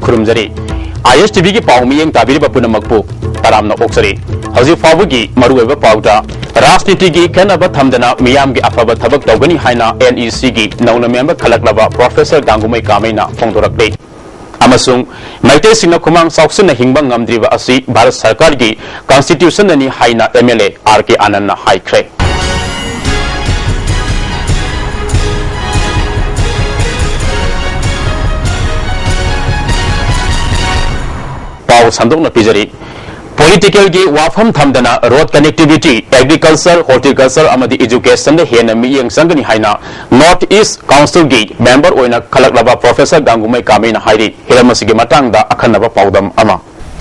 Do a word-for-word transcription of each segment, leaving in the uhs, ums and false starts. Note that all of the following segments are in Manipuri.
ꯈꯨꯔꯨꯝꯖꯔꯤ꯫ ꯑꯥꯏ ꯑꯦꯁ ꯇꯤ ꯚꯤꯒꯤ ꯄꯥꯎ ꯃꯤꯠꯌꯦꯡ ꯇꯥꯕꯤꯔꯤꯕ ꯄꯨꯝꯅꯃꯛꯄꯨ ꯇꯔꯥꯝꯅ ꯑꯣꯛꯆꯔꯤ꯫ ꯍꯧꯖꯤꯛ ꯐꯥꯎꯕꯒꯤ ꯃꯔꯨꯑꯣꯏꯕ ꯄꯥꯎꯗ, ꯔꯥꯖꯅꯤꯇꯤꯒꯤ ꯈꯦꯠꯅꯕ ꯊꯝꯗꯅ ꯃꯤꯌꯥꯝꯒꯤ ꯑꯐꯕ ꯊꯕꯛ ꯇꯧꯒꯅꯤ ꯍꯥꯏꯅ ꯑꯦꯟ ꯏ ꯁꯤꯒꯤ ꯅꯧꯅ ꯃꯦꯝꯕꯔ ꯈꯜꯂꯛꯂꯕ ꯄ꯭ꯔꯣꯐꯦꯁꯔ ꯒꯥꯡꯒꯨꯃꯩ ꯀꯥꯃꯩꯅ ꯐꯣꯡꯗꯣꯔꯛꯂꯤ꯫ ꯑꯃꯁꯨꯡ ꯃꯩꯇꯩꯁꯤꯡꯅ ꯈꯨꯃꯥꯡ ꯆꯥꯎꯁꯤꯟꯅ ꯍꯤꯡꯕ ꯉꯝꯗ꯭ꯔꯤꯕ ꯑꯁꯤ ꯚꯥꯔꯠ ꯁꯔꯀꯥꯔꯒꯤ ꯀꯟꯁꯇꯤꯇ꯭ꯌꯨꯁꯟꯅꯅꯤ ꯍꯥꯏꯅ M L A R K ꯑꯥꯅꯟꯗꯅ ꯍꯥꯏꯈ꯭ꯔꯦ꯫ ꯄꯥꯎ ꯁꯟꯗꯣꯛꯅ ꯄꯤꯖꯔꯤ꯫ ꯄꯣꯂꯤꯇꯤꯀꯦꯜꯒꯤ ꯋꯥꯐꯝ ꯊꯝꯗꯅ ꯔꯣꯗ ꯀꯅꯦꯛꯇꯤꯚꯤꯇꯤ, ꯑꯦꯒ꯭ꯔꯤꯀꯜꯆꯔ, ꯍꯣꯔꯇꯤꯀꯜꯆꯔ ꯑꯃꯗꯤ ꯏꯖꯨꯀꯦꯁꯟꯗ ꯍꯦꯟꯅ ꯃꯤꯠꯌꯦꯡ ꯆꯪꯒꯅꯤ ꯍꯥꯏꯅ ꯅꯣꯔꯠ ꯏꯁ ꯀꯥꯎꯟꯁꯤꯜꯒꯤ ꯃꯦꯝꯕꯔ ꯑꯣꯏꯅ ꯈꯜꯂꯛꯂꯕ ꯄ꯭ꯔꯣꯐꯦꯁꯔ ꯒꯥꯡꯒꯨꯃꯩ ꯀꯥꯃꯩꯅ ꯍꯥꯏꯔꯤ꯫ ꯍꯤꯔꯝ ꯑꯁꯤꯒꯤ ꯃꯇꯥꯡꯗ ꯑꯈꯟꯅꯕ ꯄꯥꯎꯗꯝ ꯑꯃ꯫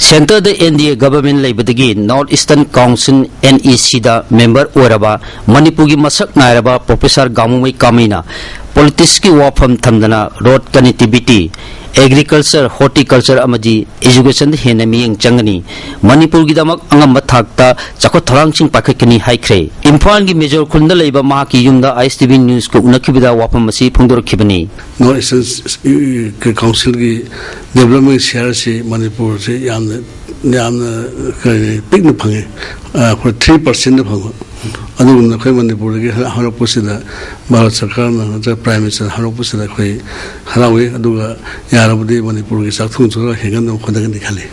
ꯁꯦꯟꯇꯔꯗ ꯑꯦꯟ ꯗꯤ ꯑꯦ ꯒꯚꯔꯟꯃꯦꯟꯠ ꯂꯩꯕꯗꯒꯤ north eastern council, N E ꯁꯤꯗ ꯃꯦꯝꯕꯔ ꯑꯣꯏꯔꯕ ꯃꯅꯤꯄꯨꯔꯒꯤ ꯃꯁꯛ ꯅꯥꯏꯔꯕ ꯄ꯭ꯔꯣꯐꯦꯁꯔ ꯒꯥꯡꯒꯨꯃꯩ ꯀꯥꯃꯩꯅ ꯄꯣꯂꯤꯇꯤꯛꯁꯀꯤ ꯋꯥꯐꯝ ꯊꯝꯗꯅ ꯔꯣꯗ ꯀꯅꯦꯛꯇꯤꯚꯤꯇꯤ, ꯑꯦꯒ꯭ꯔꯤꯀꯜꯆꯔ, ꯍꯣꯔꯇꯤꯀꯜꯆꯔ ꯑꯃꯗꯤ ꯏꯖꯨꯀꯦꯁꯟꯗ ꯍꯦꯟꯅ ꯃꯤꯠꯌꯦꯡ ꯆꯪꯒꯅꯤ꯫ ꯃꯅꯤꯄꯨꯔꯒꯤꯗꯃꯛ ꯑꯉꯝꯕ ꯊꯥꯛꯇ ꯆꯥꯎꯈꯠ ꯊꯧꯔꯥꯡꯁꯤꯡ ꯄꯥꯏꯈꯠꯀꯅꯤ ꯍꯥꯏꯈ꯭ꯔꯦ꯫ ꯏꯝꯐꯥꯜꯒꯤ ꯃꯦꯖꯣꯔ ꯈꯨꯜꯗ ꯂꯩꯕ ꯃꯍꯥꯛꯀꯤ ꯌꯨꯝꯗ ꯑꯥꯏ ꯑꯦꯁ ꯇꯤ ꯚꯤ ꯅ꯭ꯌꯨꯁꯀ ꯎꯅꯈꯤꯕꯗ ꯋꯥꯐꯝ ꯑꯁꯤ ꯐꯣꯡꯗꯣꯔꯛꯈꯤꯕꯅꯤ꯫ ꯅꯣꯔꯠ ꯏꯁꯇꯔꯟ ꯀꯥꯎꯟꯁꯤꯜꯒꯤ ꯗꯦꯕꯂꯞꯃꯦꯟ ꯁꯤꯌꯥꯔꯁꯤ ꯃꯅꯤꯄꯨꯔꯁꯤ ꯌꯥꯝꯅ, ꯌꯥꯝꯅ ꯀꯔꯤ, ꯄꯤꯛꯅ ꯐꯪꯉꯤ꯫ ꯑ, ꯑꯩꯈꯣꯏ ꯊ꯭ꯔꯤ ꯄꯥꯔꯁꯦꯟꯗ ꯐꯪꯕ꯫ ꯑꯗꯨꯒꯨꯝꯅ ꯑꯩꯈꯣꯏ ꯃꯅꯤꯄꯨꯔꯗꯒꯤ ꯍꯧꯔꯛꯄꯁꯤꯗ, ꯚꯥꯔꯠ ꯁꯔꯀꯥꯔꯅ ꯅꯠꯇ꯭ꯔꯒ ꯄ꯭ꯔꯥꯏꯝ ꯃꯤꯅꯤꯁꯇꯔ ꯍꯧꯔꯛꯄꯁꯤꯗ ꯑꯩꯈꯣꯏ ꯍꯔꯥꯎꯏ꯫ ꯑꯗꯨꯒ ꯌꯥꯔꯕꯗꯤ ꯃꯅꯤꯄꯨꯔꯒꯤ ꯆꯥꯛꯊꯨꯡꯁꯨ ꯈꯔ ꯍꯦꯟꯒꯠꯅꯕ ꯍꯣꯠꯅꯒꯅꯤ ꯈꯜꯂꯤ꯫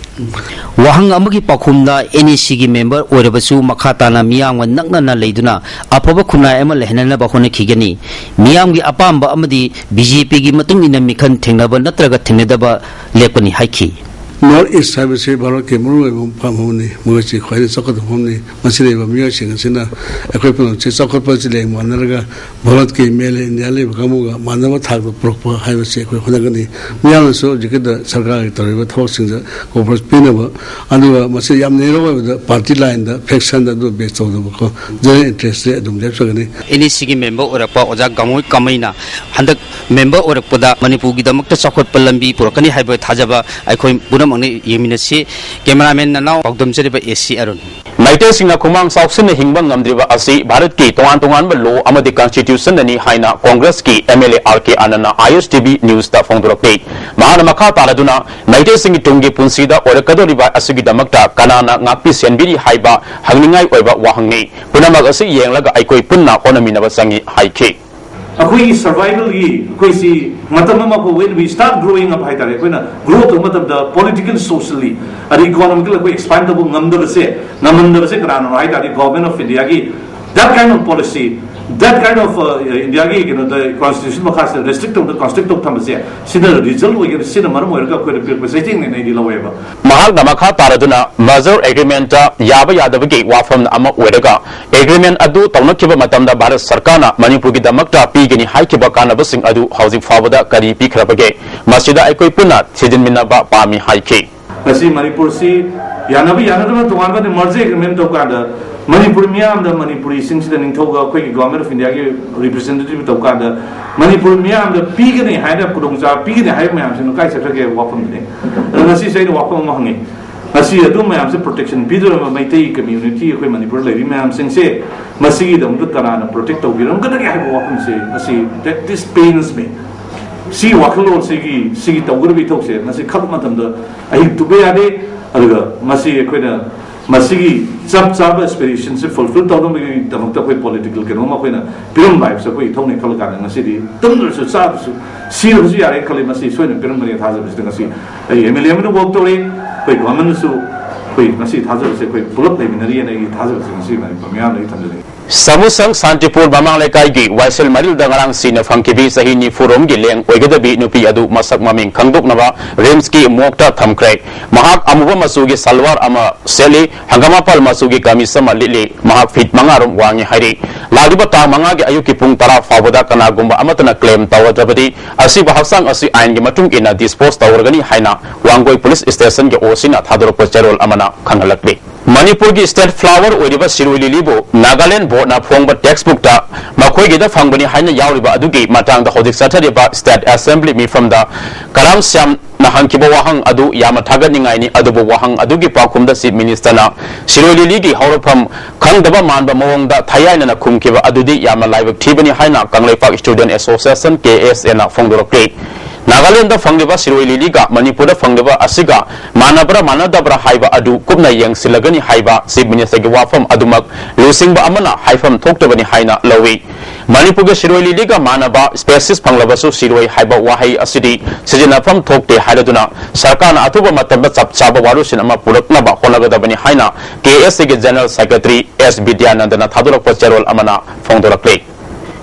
ꯋꯥꯍꯪ ꯑꯃꯒꯤ ꯄꯥꯎꯈꯨꯝꯗ, ꯑꯦꯟ ꯏ ꯁꯤꯒꯤ ꯃꯦꯝꯕꯔ ꯑꯣꯏꯔꯕꯁꯨ ꯃꯈꯥ ꯇꯥꯅ ꯃꯤꯌꯥꯝꯒ ꯅꯛꯅꯅ ꯂꯩꯗꯨꯅ ꯑꯐꯕ ꯈꯨꯟꯅꯥꯏ ꯑꯃ ꯂꯩꯍꯟꯅꯕ ꯍꯣꯠꯅꯈꯤꯒꯅꯤ꯫ ꯃꯤꯌꯥꯝꯒꯤ ꯑꯄꯥꯝꯕ ꯑꯃꯗꯤ ꯕꯤ ꯖꯦ ꯄꯤꯒꯤ ꯃꯇꯨꯡ ꯏꯟꯅ ꯃꯤꯈꯜ ꯊꯦꯡꯅꯕ ꯅꯠꯇ꯭ꯔꯒ ꯊꯦꯡꯅꯗꯕ ꯂꯦꯞꯀꯅꯤ ꯍꯥꯏꯈꯤ꯫ ꯅꯣꯔꯠ ꯏꯁ ꯍꯥꯏꯕꯁꯤ ꯚꯥꯔꯠꯀꯤ ꯃꯔꯨꯑꯣꯏꯕ ꯃꯐꯝ ꯑꯃꯅꯤ꯫ ꯃꯈꯣꯏꯁꯤ ꯈ꯭ꯋꯥꯏꯗꯒꯤ ꯆꯥꯎꯈꯠꯄ ꯃꯐꯝꯅꯤ꯫ ꯃꯁꯤꯗ ꯂꯩꯕ ꯃꯤꯑꯣꯏꯁꯤꯡ ꯑꯁꯤꯅ ꯑꯩꯈꯣꯏ ꯄꯨꯝꯅꯃꯛꯁꯦ ꯆꯥꯎꯈꯠꯄ ꯑꯁꯤ ꯂꯦꯡ ꯃꯥꯟꯅꯔꯒ ꯚꯥꯔꯠꯀꯤ ꯃꯦꯂꯦ ꯏꯟꯗꯤꯌꯥ ꯂꯩꯕ ꯀꯥꯡꯕꯨꯒ ꯃꯥꯟꯅꯕ ꯊꯥꯛꯇ ꯄꯨꯔꯛꯄ ꯍꯥꯏꯕꯁꯤ ꯑꯩꯈꯣꯏ ꯍꯣꯠꯅꯒꯅꯤ꯫ ꯃꯤꯌꯥꯝꯅꯁꯨ ꯍꯧꯖꯤꯛꯀꯤꯗ ꯁꯔꯀꯥꯔꯒꯤ ꯇꯧꯔꯤꯕ ꯊꯕꯛꯁꯤꯡꯗ ꯀꯣꯄꯔꯦꯠ ꯄꯤꯅꯕ, ꯑꯗꯨꯒ ꯃꯁꯤ ꯌꯥꯝ ꯅꯦꯔꯣ ꯑꯣꯏꯕꯗ ꯄꯥꯔꯇꯤ ꯂꯥꯏꯟꯗ, ꯐꯦꯛꯁꯟꯗ ꯑꯗꯨ ꯕꯦꯁ ꯇꯧꯗꯕꯀꯣ, ꯖꯦꯅꯔꯦꯜ ꯏꯟꯇꯔꯦꯁꯁꯦ ꯑꯗꯨꯝ ꯂꯦꯞꯆꯒꯅꯤ꯫ ꯑꯦꯟ ꯏ ꯁꯤꯒꯤ ꯃꯦꯝꯕꯔ ꯑꯣꯏꯔꯛꯄ ꯑꯣꯖꯥ ꯒꯥꯡꯒꯨꯃꯩ ꯀꯥꯃꯩꯅ ꯍꯟꯗꯛ ꯃꯦꯝꯕꯔ ꯑꯣꯏꯔꯛꯄꯗ ꯃꯅꯤꯄꯨꯔꯒꯤꯗꯃꯛꯇ ꯆꯥꯎꯈꯠꯄ ꯂꯝꯕꯤ ꯄꯨꯔꯛꯀꯅꯤ ꯍꯥꯏꯕ ꯊꯥꯖꯕ ꯑꯩꯈꯣꯏ ꯄꯨꯝꯅꯃꯛ ꯃꯨꯛꯅ ꯌꯦꯡꯃꯤꯟꯅꯁꯤ꯫ ꯀꯦꯃꯦꯔꯥꯃꯦꯟ ꯅꯅꯥꯎ ꯄꯥꯎꯗꯝꯖꯔꯤꯕ ꯑꯦ ꯁꯤ ꯑꯔꯨꯟ꯫ ꯃꯩꯇꯩꯁꯤꯡꯅ ꯈꯨꯃꯥꯡ ꯆꯥꯎꯁꯤꯟꯅ ꯍꯤꯡꯕ ꯉꯝꯗ꯭ꯔꯤꯕ ꯑꯁꯤ ꯚꯥꯔꯠꯀꯤ ꯇꯣꯉꯥꯟ ꯇꯣꯉꯥꯟꯕ ꯂꯣ ꯑꯃꯗꯤ ꯀꯟꯁꯇꯤꯇ꯭ꯌꯨꯁꯟꯅꯅꯤ ꯍꯥꯏꯅ ꯀꯣꯡꯒ꯭ꯔꯦꯁꯀꯤ M L A R K ꯑꯥꯅꯟꯗꯅ ꯑꯥꯏ ꯑꯦꯁ ꯇꯤ ꯚꯤ ꯅ꯭ꯌꯨꯁꯇ ꯐꯣꯡꯗꯣꯔꯛꯂꯤ꯫ ꯃꯍꯥꯛꯅ ꯃꯈꯥ ꯇꯥꯔꯗꯨꯅ ꯃꯩꯇꯩꯁꯤꯡꯒꯤ ꯇꯨꯡꯒꯤ ꯄꯨꯟꯁꯤꯗ ꯑꯣꯏꯔꯛꯀꯗꯧꯔꯤꯕ ꯑꯁꯤꯒꯤꯗꯃꯛꯇ ꯀꯅꯥꯅ ꯉꯥꯛꯄꯤ ꯁꯦꯟꯕꯤꯔꯤ ꯍꯥꯏꯕ ꯍꯪꯅꯤꯡꯉꯥꯏ ꯑꯣꯏꯕ ꯋꯥꯍꯪꯅꯤ꯫ ꯄꯨꯝꯅꯃꯛ ꯑꯁꯤ ꯌꯦꯡꯂꯒ ꯑꯩꯈꯣꯏ ꯄꯨꯟꯅ ꯍꯣꯠꯅꯃꯤꯟꯅꯕ ꯆꯪꯏ ꯍꯥꯏꯈꯤ꯫ ꯑꯩꯈꯣꯏꯒꯤ ꯁꯔꯚꯥꯏꯚꯦꯜꯒꯤ ꯑꯩꯈꯣꯏꯁꯤ ꯃꯇꯝ ꯑꯃ ꯑꯩꯈꯣꯏ when we start growing up ꯍꯥꯏꯇꯥꯔꯦ, ꯑꯩꯈꯣꯏꯅ ꯒ꯭ꯔꯣ ꯇꯧꯕ ꯃꯇꯝꯗ ꯄꯣꯂꯤꯇꯤꯀꯦꯜ ꯁꯣꯁꯤꯌꯦꯜꯂꯤ ꯑꯗꯩ ꯏꯀꯣꯅꯣꯃꯤꯀꯦꯜ ꯑꯩꯈꯣꯏ ꯑꯦꯛꯁꯄꯥꯟ ꯇꯧꯕ ꯉꯝꯗꯕꯁꯦ ꯉꯝꯍꯟꯗꯕꯁꯦ ꯀꯅꯥꯅꯣ ꯍꯥꯏ ꯇꯥꯔꯗꯤ ꯒꯣꯚꯔꯟꯃꯦꯟ ꯑꯣꯐ ꯏꯟꯗꯤꯌꯥꯒꯤ that kind of policy, that kind of ꯏꯟꯗꯤꯌꯥꯒꯤ ꯀꯩꯅꯣꯗ ꯀꯣꯟꯁꯇꯤꯇ꯭ꯌꯨꯁꯟ ꯃꯈꯥꯁꯤꯗ ꯔꯦꯁꯇ꯭ꯔꯤꯛ ꯇꯧꯗꯅ ꯀꯣꯟꯁꯇ꯭ꯔꯤꯛ ꯇꯧ ꯊꯝꯕꯁꯦ ꯁꯤꯅ ꯔꯤꯖꯜꯠ ꯑꯣꯏꯒꯅꯤ꯫ ꯁꯤꯅ ꯃꯔꯝ ꯑꯣꯏꯔꯒ ꯑꯩꯈꯣꯏꯗ ꯄꯤꯔꯛꯄ ꯆꯩꯊꯦꯡꯅꯦꯅ ꯑꯩꯗꯤ ꯂꯧꯋꯦꯕ꯫ ꯃꯍꯥꯛꯅ ꯃꯈꯥ ꯇꯥꯔꯗꯨꯅ ꯃꯔꯖꯔ ꯑꯦꯒ꯭ꯔꯤꯃꯦꯟꯇ ꯌꯥꯕ ꯌꯥꯗꯕꯒꯤ ꯋꯥꯐꯝ ꯑꯃ ꯑꯣꯏꯔꯒ ꯑꯦꯒ꯭ꯔꯤꯃꯦꯟ ꯑꯗꯨ ꯇꯧꯅꯈꯤꯕ ꯃꯇꯝꯗ ꯚꯥꯔꯠ ꯁꯔꯀꯥꯔꯅ ꯃꯅꯤꯄꯨꯔꯒꯤꯗꯃꯛꯇ ꯄꯤꯒꯅꯤ ꯍꯥꯏꯈꯤꯕ ꯀꯥꯟꯅꯕꯁꯤꯡ ꯑꯗꯨ ꯍꯧꯖꯤꯛ ꯐꯥꯎꯕꯗ ꯀꯔꯤ ꯄꯤꯈ꯭ꯔꯕꯒꯦ? ꯃꯁꯤꯗ ꯑꯩꯈꯣꯏ ꯄꯨꯟꯅ ꯊꯤꯖꯤꯟꯃꯤꯟꯅꯕ ꯄꯥꯝꯃꯤ ꯍꯥꯏꯈꯤ꯫ ꯉꯁꯤ ꯃꯅꯤꯄꯨꯔꯁꯤ ꯌꯥꯅꯕ ꯌꯥꯅꯗꯕ ꯇꯣꯉꯥꯟꯕ ꯃꯔꯖꯔ ꯑꯦꯒ꯭ꯔꯤꯃꯦꯟ ꯇꯧ ꯀꯥꯟꯗ ꯃꯅꯤꯄꯨꯔ ꯃꯤꯌꯥꯝꯗ ꯃꯅꯤꯄꯨꯔꯤꯁꯤꯡꯁꯤꯗ ꯅꯤꯡꯊꯧꯒ ꯑꯩꯈꯣꯏꯒꯤ ꯒꯣꯚꯔꯟꯃꯦꯟ ꯑꯣꯐ ꯏꯟꯗꯤꯌꯥꯒꯤ ꯔꯤꯄ꯭ꯔꯖꯦꯟꯇꯦꯇꯤꯚ ꯇꯧ ꯀꯥꯟꯗ ꯃꯅꯤꯄꯨꯔ ꯃꯤꯌꯥꯝꯗ ꯄꯤꯒꯅꯤ ꯍꯥꯏꯅ ꯈꯨꯗꯣꯡꯆꯥꯕ ꯄꯤꯒꯅꯤ ꯍꯥꯏꯕ ꯃꯌꯥꯝꯁꯤ ꯀꯥꯏ ꯆꯠꯈ꯭ꯔꯒꯦ ꯍꯥꯏꯕ ꯋꯥꯐꯝꯗꯨꯅꯤ꯫ ꯑꯗꯣ ꯉꯁꯤꯁꯦ ꯑꯩꯅ ꯋꯥꯐꯝ ꯑꯃ ꯍꯪꯉꯤ꯫ ꯉꯁꯤ ꯑꯗꯨ ꯃꯌꯥꯝꯁꯦ ꯄ꯭ꯔꯣꯇꯦꯛꯁꯟ ꯄꯤꯗꯣꯔꯤꯕ ꯃꯩꯇꯩ ꯀꯝꯃ꯭ꯌꯨꯅꯤꯇꯤ ꯑꯩꯈꯣꯏ ꯃꯅꯤꯄꯨꯔꯗ ꯂꯩꯔꯤ ꯃꯌꯥꯝꯁꯤꯡꯁꯦ ꯃꯁꯤꯒꯤꯗꯃꯛꯇ ꯀꯅꯥꯅ ꯄ꯭ꯔꯣꯇꯦꯛ ꯇꯧꯕꯤꯔꯝꯒꯗꯒꯦ ꯍꯥꯏꯕ ꯋꯥꯐꯝꯁꯦ ꯉꯁꯤ that this pains me꯫ ꯁꯤ ꯋꯥꯈꯜꯂꯣꯟꯁꯤꯒꯤ ꯁꯤꯒꯤ ꯇꯧꯒꯗꯕ ꯏꯊꯧꯁꯦ ꯉꯁꯤ ꯈꯟꯕ ꯃꯇꯝꯗ ꯑꯍꯤꯡ ꯇꯨꯝꯕ ꯌꯥꯗꯦ꯫ ꯑꯗꯨꯒ ꯃꯁꯤ ꯑꯩꯈꯣꯏꯅ ꯃꯁꯤꯒꯤ ꯆꯞ ꯆꯥꯕ ꯑꯦꯁꯄꯤꯔꯦꯁꯟꯁꯦ ꯐꯨꯜꯐꯤꯜ ꯇꯧꯅꯕꯒꯤꯗꯃꯛꯇ ꯑꯩꯈꯣꯏ ꯄꯣꯂꯤꯇꯤꯀꯦꯜ ꯀꯩꯅꯣꯝ ꯑꯩꯈꯣꯏꯅ ꯄꯤꯔꯝꯕ ꯍꯥꯏꯕꯁꯦ ꯑꯩꯈꯣꯏ ꯏꯊꯧꯅꯤ ꯈꯜꯂ ꯀꯥꯟꯗ ꯉꯁꯤꯗꯤ ꯇꯨꯝꯗ꯭ꯔꯁꯨ ꯆꯥꯗ꯭ꯔꯁꯨ ꯁꯤꯔꯕꯁꯨ ꯌꯥꯔꯦ ꯈꯜꯂꯤ꯫ ꯃꯁꯤ ꯁꯣꯏꯗꯅ ꯄꯤꯔꯝꯒꯅꯤ ꯊꯥꯖꯕꯁꯤꯗ ꯉꯁꯤ ꯑꯩ ꯑꯦꯝ ꯑꯦꯜ ꯑꯦ ꯑꯃꯅ ꯋꯥꯛ ꯇꯧꯔꯤ꯫ ꯑꯩꯈꯣꯏ ꯒꯣꯔꯃꯦꯟꯅꯁꯨ ꯑꯩꯈꯣꯏ ꯉꯁꯤ ꯊꯥꯖꯕꯁꯦ ꯑꯩꯈꯣꯏ ꯄꯨꯂꯞ ꯂꯩꯃꯤꯟꯅꯔꯤꯑꯅ ꯑꯩꯒꯤ ꯊꯥꯖꯕꯁꯦ ꯉꯁꯤ ꯃꯅꯤꯄꯨꯔ ꯃꯤꯌꯥꯝꯗ ꯑꯩ ꯊꯝꯖꯅꯤꯡꯉꯤ꯫ ꯁꯃꯨꯁꯪ ꯁꯥꯟꯇꯤꯄꯨꯔ ꯃꯃꯥꯡ ꯂꯩꯀꯥꯏꯒꯤ ꯋꯥꯏꯁꯦꯜ ꯃꯔꯤꯜꯗ ꯉꯔꯥꯡ ꯁꯤꯅ ꯐꯪꯈꯤꯕꯤ ꯆꯍꯤ ꯅꯤꯐꯨ ꯔꯣꯝꯒꯤ ꯂꯦꯡ ꯑꯣꯏꯒꯗꯕꯤ ꯅꯨꯄꯤ ꯑꯗꯨ ꯃꯁꯛ ꯃꯃꯤꯡ ꯈꯪꯗꯣꯛꯅꯕ ꯔꯤꯝꯁꯀꯤ ꯃꯣꯔꯒꯇ ꯊꯝꯈ꯭ꯔꯦ꯫ ꯃꯍꯥꯛ ꯑꯃꯨꯕ ꯃꯆꯨꯒꯤ ꯁꯜꯋꯥꯔ ꯑꯃ ꯁꯦꯠꯂꯤ, ꯍꯪꯒꯥꯃꯄꯥꯜ ꯃꯆꯨꯒꯤ ꯀꯃꯤꯁ ꯑꯃ ꯂꯤꯠꯂꯤ꯫ ꯃꯍꯥꯛ ꯐꯤꯠ ꯃꯉꯥ ꯔꯣꯝ ꯋꯥꯡꯉꯤ ꯍꯥꯏꯔꯤ꯫ ꯂꯥꯛꯂꯤꯕ ꯇꯥꯡ ꯃꯉꯥꯒꯤ ꯑꯌꯨꯛꯀꯤ ꯄꯨꯡ ꯇꯔꯥ ꯐꯥꯎꯕꯗ ꯀꯅꯥꯒꯨꯝꯕ ꯑꯃꯠꯇꯅ ꯀ꯭ꯂꯦꯝ ꯇꯧꯔꯗ꯭ꯔꯕꯗꯤ ꯑꯁꯤꯕ ꯍꯛꯆꯥꯡ ꯑꯁꯤ ꯑꯥꯏꯟꯒꯤ ꯃꯇꯨꯡ ꯏꯟꯅ ꯗꯤꯁꯄꯣꯖ ꯇꯧꯔꯒꯅꯤ ꯍꯥꯏꯅ ꯋꯥꯡꯒꯣꯏ ꯄꯨꯂꯤꯁ ꯁ꯭ꯇꯦꯁꯟꯒꯤ ꯑꯣ ꯁꯤꯅ ꯊꯥꯗꯣꯔꯛꯄ ꯆꯦꯔꯣꯜ ꯑꯃꯅ ꯈꯪꯍꯜꯂꯛꯂꯤ꯫ ꯃꯅꯤꯄꯨꯔꯒꯤ ꯁ꯭ꯇꯦꯠ ꯐ꯭ꯂꯥꯋꯔ ꯑꯣꯏꯔꯤꯕ ꯁꯤꯔꯣꯏ ꯂꯤꯂꯤꯕꯨ ꯅꯥꯒꯥꯂꯦꯟ ꯕꯣꯔꯗꯅ ꯐꯣꯡꯕ ꯇꯦꯛꯁꯕꯨꯛꯇ ꯃꯈꯣꯏꯒꯤꯗ ꯐꯪꯕꯅꯤ ꯍꯥꯏꯅ ꯌꯥꯎꯔꯤꯕ ꯑꯗꯨꯒꯤ ꯃꯇꯥꯡꯗ ꯍꯧꯖꯤꯛ ꯆꯠꯊꯔꯤꯕ ꯁ꯭ꯇꯦꯠ ꯑꯦꯁꯦꯝꯕ꯭ꯂꯤ ꯃꯤꯐꯝꯗ ꯀꯔꯥꯝ ꯁ꯭ꯌꯥꯝ ꯅ ꯍꯪꯈꯤꯕ ꯋꯥꯍꯪ ꯑꯗꯨ ꯌꯥꯝꯅ ꯊꯥꯒꯠꯅꯤꯡꯉꯥꯏꯅꯤ, ꯑꯗꯨꯕꯨ ꯋꯥꯍꯪ ꯑꯗꯨꯒꯤ ꯄꯥꯎꯈꯨꯝꯗ Chief Minister ꯅ ꯁꯤꯔꯣꯏ ꯂꯤꯂꯤꯒꯤ ꯍꯧꯔꯛꯐꯝ ꯈꯪꯗꯕ ꯃꯥꯟꯕ ꯃꯑꯣꯡꯗ ꯊꯌꯥꯏꯅꯅ ꯈꯨꯝꯈꯤꯕ ꯑꯗꯨꯗꯤ ꯌꯥꯝꯅ ꯂꯥꯏꯕꯛ ꯊꯤꯕꯅꯤ ꯍꯥꯏꯅ Kangleipak Student Association, K S A ꯅ ꯐꯣꯡꯗꯣꯔꯛꯂꯤ꯫ ꯅꯥꯒꯥꯂꯦꯟꯗ ꯐꯪꯂꯤꯕ ꯁꯤꯔꯣꯏ ꯂꯤꯂꯤꯒ ꯃꯅꯤꯄꯨꯔꯗ ꯐꯪꯂꯤꯕ ꯑꯁꯤꯒ ꯃꯥꯟꯅꯕ꯭ꯔꯥ ꯃꯥꯟꯅꯗꯕ꯭ꯔꯥ ꯍꯥꯏꯕ ꯑꯗꯨ ꯀꯨꯞꯅ ꯌꯦꯡꯁꯤꯜꯂꯒꯅꯤ ꯍꯥꯏꯕ Chief Minister ꯒꯤ ꯋꯥꯐꯝ ꯑꯗꯨꯃꯛ ꯂꯨꯆꯤꯡꯕ ꯑꯃꯅ ꯍꯥꯏꯐꯝ ꯊꯣꯛꯇꯕꯅꯤ ꯍꯥꯏꯅ ꯂꯧꯏ꯫ ꯃꯅꯤꯄꯨꯔꯒꯤ ꯁꯤꯔꯣꯏ ꯂꯤꯂꯤꯒ ꯃꯥꯟꯅꯕ species ꯐꯪꯂꯕꯁꯨ ꯁꯤꯔꯣꯏ ꯍꯥꯏꯕ ꯋꯥꯍꯩ ꯑꯁꯤꯗꯤ ꯁꯤꯖꯤꯟꯅꯐꯝ ꯊꯣꯛꯇꯦ ꯍꯥꯏꯔꯗꯨꯅ ꯁꯔꯀꯥꯔꯅ ꯑꯊꯨꯕ ꯃꯇꯝꯗ ꯆꯞ ꯆꯥꯕ ꯋꯥꯔꯣꯏꯁꯤꯟ ꯑꯃ ꯄꯨꯔꯛꯅꯕ ꯍꯣꯠꯅꯒꯗꯕꯅꯤ ꯍꯥꯏꯅ K S A ꯒꯤ General Secretary S ꯕꯤꯗ꯭ꯌꯥꯅꯟꯗꯅ ꯊꯥꯗꯣꯔꯛꯄ ꯆꯦꯔꯣꯜ ꯑꯃꯅ ꯐꯣꯡꯗꯣꯔꯛꯂꯤ꯫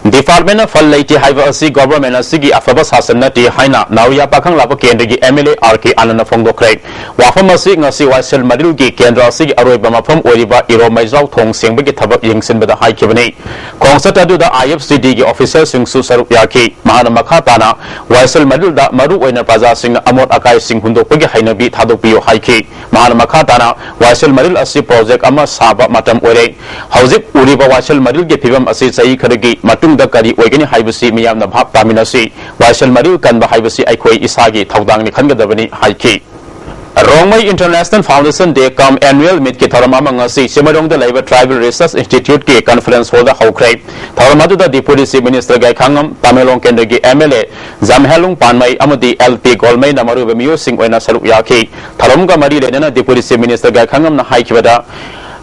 Department ꯅ ꯐꯜ ꯂꯩꯇꯦ ꯍꯥꯏꯕ ꯑꯁꯤ government ꯑꯁꯤꯒꯤ ꯑꯐꯕ ꯁꯥꯁꯟ ꯅꯠꯇꯦ ꯍꯥꯏꯅ ꯅꯥꯎꯔꯤꯌꯥ ꯄꯥꯈꯪꯂꯥꯛꯄ ꯀꯦꯟꯗ꯭ꯔꯒꯤ M L A R K ꯑꯅꯟꯗꯅ ꯐꯣꯡꯗꯣꯛꯈ꯭ꯔꯦ꯫ ꯋꯥꯐꯝ ꯑꯁꯤ ꯉꯁꯤ ꯋꯥꯏꯁꯦꯜ ꯃꯔꯤꯜꯒꯤ ꯀꯦꯟꯗ꯭ꯔ ꯑꯁꯤꯒꯤ ꯑꯔꯣꯏꯕ ꯃꯐꯝ ꯑꯣꯏꯔꯤꯕ ꯏꯔꯣꯝ ꯃꯩꯖꯥꯎ ꯊꯣꯡ ꯁꯦꯡꯕꯒꯤ ꯊꯕꯛ ꯌꯦꯡꯁꯤꯟꯕꯗ ꯍꯥꯏꯈꯤꯕꯅꯤ꯫ ꯈꯣꯡꯆꯠ ꯑꯗꯨꯗ I F C D ꯒꯤ officer ꯁꯤꯡꯁꯨ ꯁꯔꯨꯛ ꯌꯥꯈꯤ꯫ ꯃꯍꯥꯛꯅ ꯃꯈꯥ ꯇꯥꯅ ꯋꯥꯏꯁꯦꯜ ꯃꯔꯤꯜꯗ ꯃꯔꯨ ꯑꯣꯏꯅ ꯄ꯭ꯔꯖꯥꯁꯤꯡꯅ ꯑꯃꯣꯠ ꯑꯀꯥꯏꯁꯤꯡ ꯍꯨꯟꯗꯣꯛꯄꯒꯤ ꯍꯩꯅꯕꯤ ꯊꯥꯗꯣꯛꯄꯤꯌꯨ ꯍꯥꯏꯈꯤ꯫ ꯃꯍꯥꯛꯅ ꯃꯈꯥ ꯇꯥꯅ ꯋꯥꯏꯁꯦꯜ ꯃꯔꯤꯜ ꯑꯁꯤ project ꯑꯃ ꯁꯥꯕ ꯃꯇꯝ ꯑꯣꯏꯔꯦ꯫ ꯍꯧꯖꯤꯛ ꯎꯔꯤꯕ ꯋꯥꯏꯁꯦꯜ ꯃꯔꯤꯜꯒꯤ ꯐꯤꯕꯝ ꯑꯁꯤ ꯆꯍꯤ ꯈꯔꯒꯤ ꯃꯇꯨꯡꯗ ꯀꯔꯤ ꯑꯣꯏꯒꯅꯤ ꯍꯥꯏꯕꯁꯤ ꯃꯤꯌꯥꯝꯅ ꯚꯥꯞ ꯇꯥꯃꯤꯟꯅꯁꯤ꯫ ꯋꯥꯏꯁꯦꯜ ꯃꯔꯤꯜ ꯀꯟꯕ ꯍꯥꯏꯕꯁꯤ ꯑꯩꯈꯣꯏ ꯏꯁꯥꯒꯤ ꯊꯧꯗꯥꯡꯅꯤ ꯈꯟꯒꯗꯕꯅꯤ ꯍꯥꯏꯈꯤ꯫ Rongmei International Foundation Day cum Annual Meet ꯀꯤ ꯊꯧꯔꯝ ꯑꯃ ꯉꯁꯤ ꯆꯤꯡꯃꯩꯔꯣꯡꯗ ꯂꯩꯕ Tribal Research Institute ꯀꯤ conference hall ꯗ ꯍꯧꯈ꯭ꯔꯦ꯫ ꯊꯧꯔꯝ ꯑꯗꯨꯗ Deputy Chief Minister ꯒꯥꯏꯈꯥꯉꯝ, ꯇꯃꯦꯡꯂꯣꯡ ꯀꯦꯟꯗ꯭ꯔꯒꯤ M L A ꯖꯝꯍꯦꯂꯨꯡ ꯄꯥꯟꯃꯩ ꯑꯃꯗꯤ L P ꯒꯣꯜꯃꯩꯅ ꯃꯔꯨꯑꯣꯏꯕ ꯃꯤꯑꯣꯏꯁꯤꯡ ꯑꯣꯏꯅ ꯁꯔꯨꯛ ꯌꯥꯈꯤ꯫ ꯊꯧꯔꯝꯒ ꯃꯔꯤ ꯂꯩꯅꯅ Deputy Chief Minister ꯒꯥꯏꯈꯥꯉꯝꯅ ꯍꯥꯏꯈꯤꯕꯗ,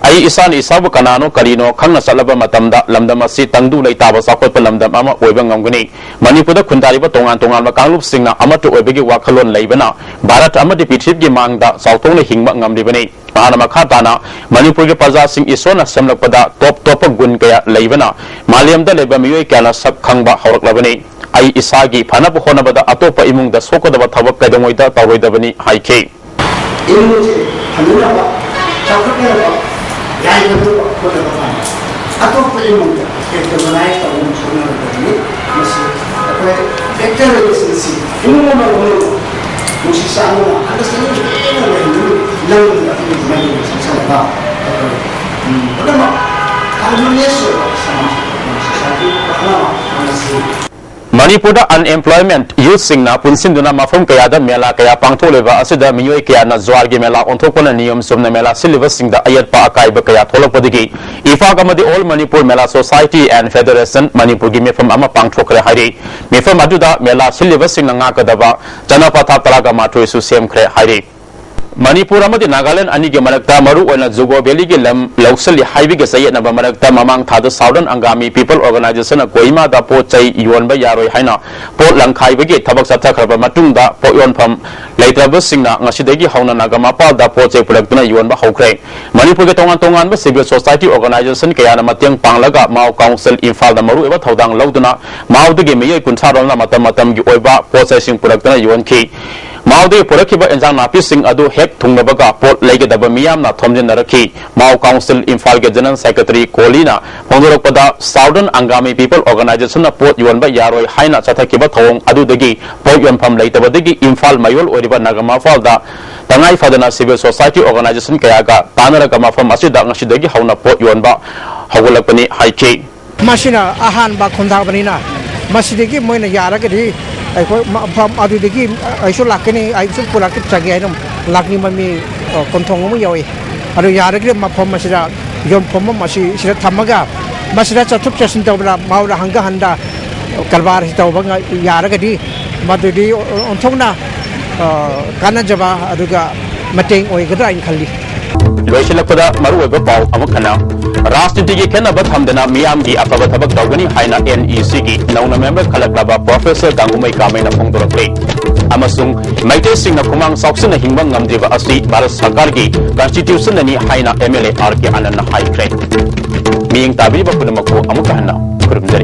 ꯑꯩ ꯏꯁꯥꯅ ꯏꯁꯥꯕꯨ ꯀꯅꯥꯅꯣ ꯀꯔꯤꯅꯣ ꯈꯪꯅ ꯆꯠꯂꯕ ꯃꯇꯝꯗ ꯂꯝꯗꯝ ꯑꯁꯤ ꯇꯪꯗꯨ ꯂꯩꯇꯥꯕ ꯆꯥꯎꯈꯠꯄ ꯂꯝꯗꯝ ꯑꯃ ꯑꯣꯏꯕ ꯉꯝꯒꯅꯤ꯫ ꯃꯅꯤꯄꯨꯔꯗ ꯈꯨꯟꯗꯥꯔꯤꯕ ꯇꯣꯉꯥꯟ ꯇꯣꯉꯥꯟꯕ ꯀꯥꯡꯂꯨꯞꯁꯤꯡꯅ ꯑꯃꯠꯇ ꯑꯣꯏꯕꯒꯤ ꯋꯥꯈꯜꯂꯣꯟ ꯂꯩꯕꯅ ꯚꯥꯔꯠ ꯑꯃꯗꯤ ꯄ꯭ꯔꯤꯊꯤꯕꯤꯒꯤ ꯃꯥꯡꯗ ꯆꯥꯎꯊꯣꯛꯅ ꯍꯤꯡꯕ ꯉꯝꯂꯤꯕꯅꯤ꯫ ꯃꯍꯥꯛꯅ ꯃꯈꯥ ꯇꯥꯅ ꯃꯅꯤꯄꯨꯔꯒꯤ ꯄ꯭ꯔꯖꯥꯁꯤꯡ ꯏꯁꯣꯔꯅ ꯁꯦꯝꯂꯛꯄꯗ ꯇꯣꯞ ꯇꯣꯞꯄ ꯒꯨꯟ ꯀꯌꯥ ꯂꯩꯕꯅ ꯃꯥꯂꯦꯝꯗ ꯂꯩꯕ ꯃꯤꯑꯣꯏ ꯀꯌꯥꯅ ꯁꯛ ꯈꯪꯕ ꯍꯧꯔꯛꯂꯕꯅꯤ꯫ ꯑꯩ ꯏꯁꯥꯒꯤ ꯐꯅꯕ ꯍꯣꯠꯅꯕꯗ ꯑꯇꯣꯞꯄ ꯏꯃꯨꯡꯗ ꯁꯣꯛꯀꯗꯕ ꯊꯕꯛ ꯀꯩꯗꯧꯉꯩꯗ ꯇꯧꯔꯣꯏꯗꯕꯅꯤ ꯍꯥꯏꯈꯤ꯫ ꯏꯃꯨꯡꯁꯦ ꯐꯅꯅꯕ, ꯆꯥꯎꯈꯠꯅꯅꯕ, ꯌꯥꯏꯐꯅꯕ ꯍꯣꯠꯅꯕ ꯀꯥꯟꯗ ꯑꯇꯣꯞꯄ ꯏꯃꯨꯡꯗ recognize ꯇꯧꯅꯕ ꯍꯣꯠꯅꯒꯗꯕꯅꯤ꯫ ꯃꯁꯤ ꯑꯩꯈꯣꯏ factor relationship ꯏꯃꯨꯡ ꯑꯃ ꯂꯣꯏꯅꯅ ꯅꯨꯡꯁꯤ ꯆꯥꯟꯅꯅ understanding ꯂꯩꯅ ꯂꯩꯍꯟꯒꯅꯤ꯫ ꯅꯪ ꯑꯩꯒꯤ ꯃꯔꯤ ꯆꯪꯁꯜꯂꯒ ꯑꯩꯈꯣꯏ, ꯎꯝ, ꯄꯨꯝꯅꯃꯛ harmonious ꯑꯣꯏꯕ ꯁꯃꯥꯖ ꯑꯃ, society ꯑꯃ ꯐꯪꯍꯟꯁꯤ꯫ ꯃꯅꯤꯄꯨꯔꯗ unemployment youthꯁꯤꯡꯅ ꯄꯨꯟꯁꯤꯟꯗꯨꯅ ꯃꯐꯝ ꯀꯌꯥꯗ ꯃꯦꯂꯥ ꯀꯌꯥ ꯄꯥꯡꯊꯣꯛꯂꯤꯕ ꯑꯁꯤꯗ ꯃꯤꯑꯣꯏ ꯀꯌꯥꯅ ꯖ꯭ꯋꯥꯔꯒꯤ ꯃꯦꯂꯥ ꯑꯣꯟꯊꯣꯛꯄꯅ ꯅꯤꯌꯣꯝ ꯆꯨꯝꯅ ꯃꯦꯂꯥ ꯁꯤꯜꯂꯤꯕꯁꯤꯡꯗ ꯑꯌꯦꯠꯄ ꯑꯀꯥꯏꯕ ꯀꯌꯥ ꯊꯣꯛꯂꯛꯄꯗꯒꯤ ꯏꯐꯥꯛ ꯑꯃꯗꯤ All Manipur Mela Society and Federation ꯃꯅꯤꯄꯨꯔꯒꯤ ꯃꯤꯐꯝ ꯑꯃ ꯄꯥꯡꯊꯣꯛꯈ꯭ꯔꯦ ꯍꯥꯏꯔꯤ꯫ ꯃꯤꯐꯝ ꯑꯗꯨꯗ ꯃꯦꯂꯥ ꯁꯤꯜꯂꯤꯕꯁꯤꯡꯅ ꯉꯥꯛꯀꯗꯕ ꯆꯠꯅ ꯄꯊꯥꯞ ꯇꯔꯥꯒ ꯃꯥꯊꯣꯏꯁꯨ ꯁꯦꯝꯈ꯭ꯔꯦ ꯍꯥꯏꯔꯤ꯫ ꯃꯅꯤꯄꯨꯔ ꯑꯃꯗꯤ ꯅꯥꯒꯥꯂꯦꯟ ꯑꯅꯤꯒꯤ ꯃꯔꯛꯇ ꯃꯔꯨꯑꯣꯏꯅ ꯖꯨꯒꯣ ꯚꯦꯂꯤꯒꯤ ꯂꯝ ꯂꯧꯁꯤꯜꯂꯤ ꯍꯥꯏꯕꯒꯤ ꯆꯌꯦꯠꯅꯕ ꯃꯔꯛꯇ ꯃꯃꯥꯡ ꯊꯥꯗ Southern Angami People Organizationꯅ ꯀꯣꯍꯤꯃꯥꯗ ꯄꯣꯠ ꯆꯩ ꯌꯣꯟꯕ ꯌꯥꯔꯣꯏ ꯍꯥꯏꯅ ꯄꯣꯠ ꯂꯪꯈꯥꯏꯕꯒꯤ ꯊꯕꯛ ꯆꯠꯊꯈ꯭ꯔꯕ ꯃꯇꯨꯡꯗ ꯄꯣꯠ ꯌꯣꯟꯐꯝ ꯂꯩꯇ꯭ꯔꯕꯁꯤꯡꯅ ꯉꯁꯤꯗꯒꯤ ꯍꯧꯅ ꯅꯥꯒꯥꯃꯄꯥꯜꯗ ꯄꯣꯠ ꯆꯩ ꯄꯨꯔꯛꯇꯨꯅ ꯌꯣꯟꯕ ꯍꯧꯈ꯭ꯔꯦ꯫ ꯃꯅꯤꯄꯨꯔꯒꯤ ꯇꯣꯉꯥꯟ ꯇꯣꯉꯥꯟꯕ civil society organization ꯀꯌꯥꯅ ꯃꯇꯦꯡ ꯄꯥꯡꯂꯒ ꯃꯥꯎ ꯀꯥꯎꯟꯁꯤꯜ ꯏꯝꯐꯥꯜꯗ ꯃꯔꯨꯑꯣꯏꯕ ꯊꯧꯗꯥꯡ ꯂꯧꯗꯨꯅ ꯃꯥꯎꯗꯒꯤ ꯃꯤꯑꯣꯏ ꯀꯨꯟꯊ꯭ꯔꯥ ꯔꯣꯝꯅ ꯃꯇꯝ ꯃꯇꯝꯒꯤ ꯑꯣꯏꯕ ꯄꯣꯠ ꯆꯩꯁꯤꯡ ꯄꯨꯔꯛꯇꯨꯅ ꯌꯣꯟꯈꯤ꯫ ꯃꯥꯎꯗꯒꯤ ꯄꯨꯔꯛꯈꯤꯕ ꯏꯟꯖꯥꯡ ꯅꯥꯄꯤꯁꯤꯡ ꯑꯗꯨ ꯍꯦꯛ ꯊꯨꯡꯂꯕꯒ ꯄꯣꯠ ꯂꯩꯒꯗꯕ ꯃꯤꯌꯥꯝꯅ ꯊꯣꯝꯖꯤꯟꯅꯔꯛꯈꯤ꯫ ꯃꯥꯎ ꯀꯥꯎꯟꯁꯤꯜ ꯏꯝꯐꯥꯜꯒꯤ ꯖꯦꯅꯔꯦꯜ ꯁꯦꯀ꯭ꯔꯦꯇꯔꯤ ꯀꯣꯂꯤꯅ ꯐꯣꯡꯗꯣꯔꯛꯄꯗ, Southern Angami People Organizationꯅ ꯄꯣꯠ ꯌꯣꯟꯕ ꯌꯥꯔꯣꯏ ꯍꯥꯏꯅ ꯆꯠꯊꯈꯤꯕ ꯊꯧꯑꯣꯡ ꯑꯗꯨꯗꯒꯤ ꯄꯣꯠ ꯌꯣꯟꯐꯝ ꯂꯩꯇꯕꯗꯒꯤ ꯏꯝꯐꯥꯜ ꯃꯌꯣꯜ ꯑꯣꯏꯔꯤꯕ ꯅꯥꯒꯥꯃꯄꯥꯜꯗ ꯇꯉꯥꯏ ꯐꯗꯅ civil society organization ꯀꯌꯥꯒ ꯇꯥꯟꯅꯔꯒ ꯃꯐꯝ ꯑꯁꯤꯗ ꯉꯁꯤꯗꯒꯤ ꯍꯧꯅ ꯄꯣꯠ ꯌꯣꯟꯕ ꯍꯧꯒꯠꯂꯛꯄꯅꯤ ꯍꯥꯏꯈꯤ꯫ ꯃꯁꯤꯅ ꯑꯍꯥꯟꯕ ꯈꯣꯡꯊꯥꯕꯅꯤꯅ, ꯃꯁꯤꯗꯒꯤ ꯃꯣꯏꯅ ꯌꯥꯔꯒꯗꯤ ꯑꯩꯈꯣꯏ ꯃꯐꯝ ꯑꯗꯨꯗꯒꯤ ꯑꯩꯁꯨ ꯂꯥꯛꯀꯅꯤ, ꯑꯩꯁꯨ ꯄꯨꯔꯛꯆꯒꯦ ꯍꯥꯏꯅ ꯂꯥꯛꯅꯤꯡꯕ ꯃꯤ, ꯑ, ꯀꯨꯟꯊꯣꯡ ꯑꯃ ꯌꯥꯎꯏ꯫ ꯑꯗꯨ ꯌꯥꯔꯒꯗꯤ ꯃꯐꯝ ꯑꯁꯤꯗ ꯌꯣꯟꯐꯝ ꯑꯃ ꯑꯁꯤ ꯁꯤꯗ ꯊꯝꯃꯒ ꯃꯁꯤꯗ ꯆꯠꯊꯣꯛ ꯆꯠꯁꯤꯟ ꯇꯧꯕꯗ ꯃꯥꯎꯗ ꯍꯪꯒꯠ ꯍꯟꯗ ꯀꯔꯕꯥꯔ ꯇꯧꯕ ꯉ-, ꯌꯥꯔꯒꯗꯤ ꯃꯗꯨꯗꯤ ꯑꯣꯟꯊꯣꯛꯅ, ꯑ, ꯀꯥꯟꯅꯖꯕ ꯑꯗꯨꯒ ꯃꯇꯦꯡ ꯑꯣꯏꯒꯗ꯭ꯔꯥ ꯍꯥꯏꯅ ꯈꯜꯂꯤ꯫ ꯂꯣꯏꯁꯤꯜꯂꯛꯄꯗ ꯃꯔꯨꯑꯣꯏꯕ ꯄꯥꯎ ꯑꯃꯈꯛꯅ, ꯔꯥꯖꯅꯤꯇꯤꯒꯤ ꯈꯦꯠꯅꯕ ꯊꯝꯗꯅ ꯃꯤꯌꯥꯝꯒꯤ ꯑꯐꯕ ꯊꯕꯛ ꯇꯧꯒꯅꯤ ꯍꯥꯏꯅ NECꯒꯤ ꯅꯧꯅ ꯃꯦꯝꯕꯔ ꯈꯜꯂꯛꯂꯕ ꯄ꯭ꯔꯣꯐꯦꯁꯔ ꯒꯥꯡꯒꯨꯃꯩ ꯀꯥꯃꯩꯅ ꯐꯣꯡꯗꯣꯔꯛꯂꯦ꯫ ꯑꯃꯁꯨꯡ ꯃꯩꯇꯩꯁꯤꯡꯅ ꯈꯨꯃꯥꯡ ꯆꯥꯎꯁꯤꯟꯅ ꯍꯤꯡꯕ ꯉꯝꯗ꯭ꯔꯤꯕ ꯑꯁꯤ ꯚꯥꯔꯠ ꯁꯔꯀꯥꯔꯒꯤ constitutionꯅꯅꯤ ꯍꯥꯏꯅ MLA R K ꯑꯅꯟꯅ ꯍꯥꯏꯈ꯭ꯔꯦ꯫ ꯃꯤꯠꯌꯦꯡ ꯇꯥꯕꯤꯔꯤꯕ ꯄꯨꯝꯅꯃꯛꯄꯨ ꯑꯃꯨꯛꯀ ꯍꯟꯅ ꯈꯨꯔꯨꯝꯖꯔꯤ꯫